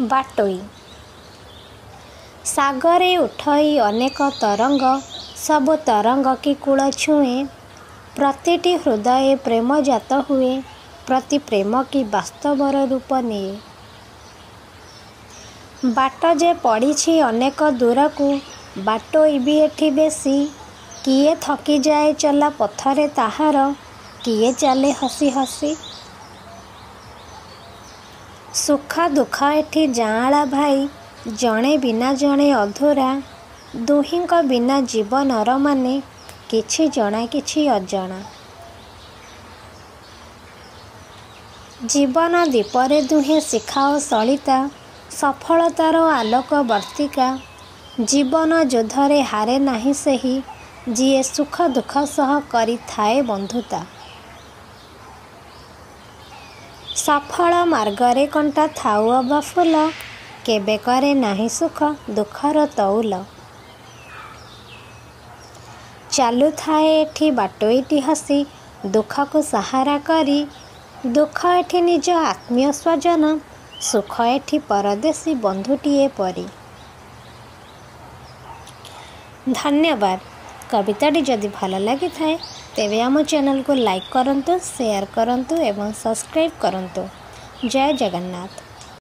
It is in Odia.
ବାଟୋଇ। ସାଗରେ ଉଠଇ ଅନେକ ତରଙ୍ଗ, ସବୁ ତରଙ୍ଗ କି କୂଳ ଛୁଏଁ? ପ୍ରତିଟି ହୃଦୟେ ପ୍ରେମ ଜାତ ହୁଏ, ପ୍ରତି ପ୍ରେମ କି ବାସ୍ତବର ରୂପ ନିଏ? ବାଟ ଯେ ପଡ଼ିଛି ଅନେକ ଦୂରକୁ, ବାଟୋଇ ବି ଏଠି ବେଶୀ। କିଏ ଥକିଯାଏ ଚଲା ପଥରେ ତାହାର, କିଏ ଚାଲେ ହସି ହସି। ସୁଖ ଦୁଃଖ ଏଠି ଯାଆଁଳା ଭାଇ, ଜଣେ ବିନା ଜଣେ ଅଧୁରା। ଦୁହିଁଙ୍କ ବିନା ଜୀବନର ମାନେ କିଛି ଜଣା କିଛି ଅଜଣା। ଜୀବନ ଦୀପରେ ଦୁହେଁ ଶିଖା ଓ ସଳିତା, ସଫଳତାର ଆଲୋକ ବର୍ତ୍ତିକା। ଜୀବନ ଯୁଦ୍ଧରେ ହାରେ ନାହିଁ ସେହି, ଯିଏ ସୁଖ ଦୁଃଖ ସହ କରିଥାଏ ବନ୍ଧୁତା। ସଫଳ ମାର୍ଗରେ କଣ୍ଟା ଥାଉ ଅବା ଫୁଲ, କେବେ କରେ ନାହିଁ ସୁଖ ଦୁଃଖର ତଉଲ। ଚାଲୁଥାଏ ଏଠି ବାଟୋଇଟି ହସି, ଦୁଃଖକୁ ସାହାରା କରି। ଦୁଃଖ ଏଠି ନିଜ ଆତ୍ମୀୟ ସ୍ୱଜନ, ସୁଖ ଏଠି ପରଦେଶୀ ବନ୍ଧୁଟିଏ ପରି। ଧନ୍ୟବାଦ। କବିତାଟି ଯଦି ଭଲ ଲାଗିଥାଏ, ତେବେ ଆମ ଚ୍ୟାନେଲକୁ ଲାଇକ୍ କରନ୍ତୁ, ସେୟାର କରନ୍ତୁ ଏବଂ ସବସ୍କ୍ରାଇବ୍ କରନ୍ତୁ। ଜୟ ଜଗନ୍ନାଥ।